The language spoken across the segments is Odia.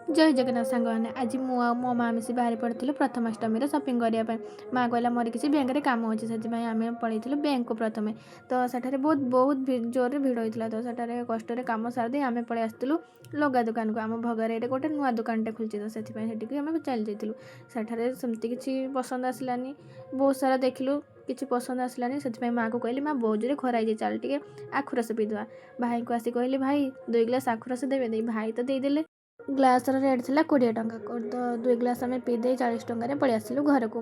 ଜୟ ଜଗନ୍ନାଥ ସାଙ୍ଗମାନେ। ଆଜି ମୁଁ ଆଉ ମୋ ମା ମିଶି ବାହାରି ପଡ଼ିଥିଲୁ ପ୍ରଥମାଷ୍ଟମୀର ସପିଂ କରିବା ପାଇଁ। ମା କହିଲା, ମୋର କିଛି ବ୍ୟାଙ୍କରେ କାମ ଅଛି। ସେଥିପାଇଁ ଆମେ ପଳେଇଥିଲୁ ବ୍ୟାଙ୍କକୁ ପ୍ରଥମେ। ତ ସେଠାରେ ବହୁତ ବହୁତ ଜୋରରେ ଭିଡ଼ ହୋଇଥିଲା। ତ ସେଠାରେ କଷ୍ଟରେ କାମ ସାରିଦେଇ ଆମେ ପଳେଇ ଆସିଥିଲୁ ଲୁଗା ଦୋକାନକୁ। ଆମ ଭଗରାଇରେ ଗୋଟେ ନୂଆ ଦୋକାନଟେ ଖୋଲିଛି, ତ ସେଥିପାଇଁ ସେଠିକି ଆମେ ଚାଲି ଯାଇଥିଲୁ। ସେଠାରେ ସେମିତି କିଛି ପସନ୍ଦ ଆସିଲାନି। ବହୁତ ସାରା ଦେଖିଲୁ, କିଛି ପସନ୍ଦ ଆସିଲାନି। ସେଥିପାଇଁ ମାଆକୁ କହିଲି, ମା, ବହୁତ ଜୋରେ ଖରା ହେଇଛି, ଚାଲ ଟିକେ ଆଖୁ ରସ ପିଇଦେବା। ଭାଇଙ୍କୁ ଆସି କହିଲି, ଭାଇ, ଦୁଇ ଗ୍ଲାସ୍ ଆଖୁ ରସ ଦେବେ ଦେଇ। ଭାଇ ତ ଦେଇଦେଲେ। ଗ୍ଲାସ୍ର ରେଟ୍ ଥିଲା 20 ଟଙ୍କା। ତ ଦୁଇ ଗ୍ଲାସ୍ ଆମେ ପିଇ ଦେଇ 40 ଟଙ୍କାରେ ପଳେଇ ଆସିଲୁ ଘରକୁ।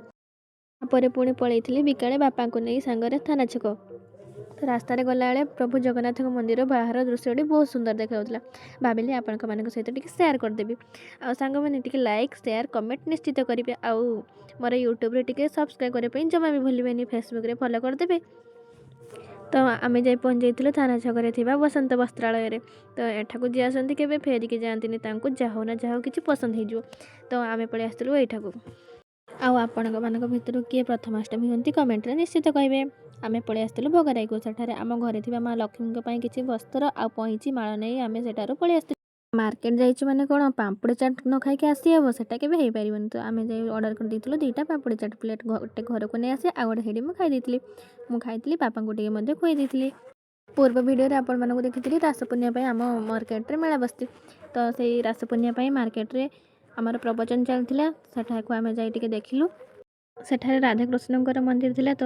ତାପରେ ପୁଣି ପଳେଇଥିଲି ବିକାଳେ ବାପାଙ୍କୁ ନେଇ ସାଙ୍ଗରେ ଥାନା ଛକ। ତ ରାସ୍ତାରେ ଗଲାବେଳେ ପ୍ରଭୁ ଜଗନ୍ନାଥଙ୍କ ମନ୍ଦିର ବାହାର ଦୃଶ୍ୟଟି ବହୁତ ସୁନ୍ଦର ଦେଖାଯାଉଥିଲା। ଭାବିଲି ଆପଣଙ୍କ ମାନଙ୍କ ସହିତ ଟିକେ ସେୟାର କରିଦେବି। ଆଉ ସାଙ୍ଗମାନେ, ଟିକେ ଲାଇକ୍, ସେୟାର, କମେଣ୍ଟ ନିଶ୍ଚିତ କରିବେ। ଆଉ ମୋର ୟୁଟ୍ୟୁବରେ ଟିକେ ସବସ୍କ୍ରାଇବ୍ କରିବା ପାଇଁ ଜମା ବି ଭୁଲିବେନି। ଫେସବୁକ୍ରେ ଫଲୋ କରିଦେବେ। ତ ଆମେ ଯାଇ ପହଞ୍ଚି ଯାଇଥିଲୁ ଥାନା ଛକରେ ଥିବା ବସନ୍ତ ବସ୍ତ୍ରାଳୟରେ। ତ ଏଠାକୁ ଯିଏ ଆସନ୍ତି, କେବେ ଫେରିକି ଯାଆନ୍ତିନି। ତାଙ୍କୁ ଯାହା ହଉ ନା ଯାହା ହଉ କିଛି ପସନ୍ଦ ହେଇଯିବ। ତ ଆମେ ପଳେଇ ଆସିଥିଲୁ ଏଇଠାକୁ। ଆଉ ଆପଣଙ୍କ ମାନଙ୍କ ଭିତରୁ କିଏ ପ୍ରଥମାଷ୍ଟମୀ ହୁଅନ୍ତି, କମେଣ୍ଟରେ ନିଶ୍ଚିତ କହିବେ। ଆମେ ପଳେଇ ଆସିଥିଲୁ ଭୋଗରାଇକୁ। ସେଠାରେ ଆମ ଘରେ ଥିବା ମା ଲକ୍ଷ୍ମୀଙ୍କ ପାଇଁ କିଛି ବସ୍ତ୍ର ଆଉ ପଇଁଚି ମାଳ ନେଇ ଆମେ ସେଠାରୁ ପଳେଇ ଆସିଥିଲୁ। ମାର୍କେଟ ଯାଇଛୁ ମାନେ କ'ଣ ପାମ୍ପଡ଼ି ଚାଟ୍ ନ ଖାଇକି ଆସିହେବ? ସେଟା କେବେ ହେଇପାରିବନି। ତ ଆମେ ଯାଇ ଅର୍ଡ଼ର କରିଦେଇଥିଲୁ ଦୁଇଟା ପାମ୍ପଡ଼ି ଚାଟ୍ ପ୍ଲେଟ୍। ଗୋଟେ ଘରକୁ ନେଇ ଆସି ଆଉ ଗୋଟେ ସେଇଠି ମୁଁ ଖାଇ ଦେଇଥିଲି। ମୁଁ ଖାଇଥିଲି, ବାପାଙ୍କୁ ଟିକେ ମଧ୍ୟ ଖୁଆଇ ଦେଇଥିଲି। ପୂର୍ବ ଭିଡ଼ିଓରେ ଆପଣମାନଙ୍କୁ ଦେଖିଥିଲି, ରାସ ପୂର୍ଣ୍ଣିମା ପାଇଁ ଆମ ମାର୍କେଟରେ ମେଳା ବସିଛି। ତ ସେଇ ରାସ ପୂର୍ଣ୍ଣିମା ପାଇଁ ମାର୍କେଟରେ ଆମର ପ୍ରବଚନ ଚାଲିଥିଲା। ସେଠାକୁ ଆମେ ଯାଇ ଟିକେ ଦେଖିଲୁ। ସେଠାରେ ରାଧାକୃଷ୍ଣଙ୍କର ମନ୍ଦିର ଥିଲା। ତ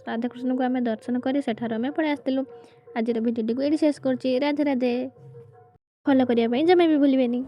ରାଧାକୃଷ୍ଣଙ୍କୁ ଆମେ ଦର୍ଶନ କରି ସେଠାରୁ ଆମେ ପଳେଇ ଆସିଥିଲୁ। ଆଜିର ଭିଡ଼ିଓଟିକୁ ଏଇଠି ଶେଷ କରୁଛି। ରାଧେ ରାଧେ। ଫଲୋ କରିବା ପାଇଁ ଜମା ବି ଭୁଲିବେନି।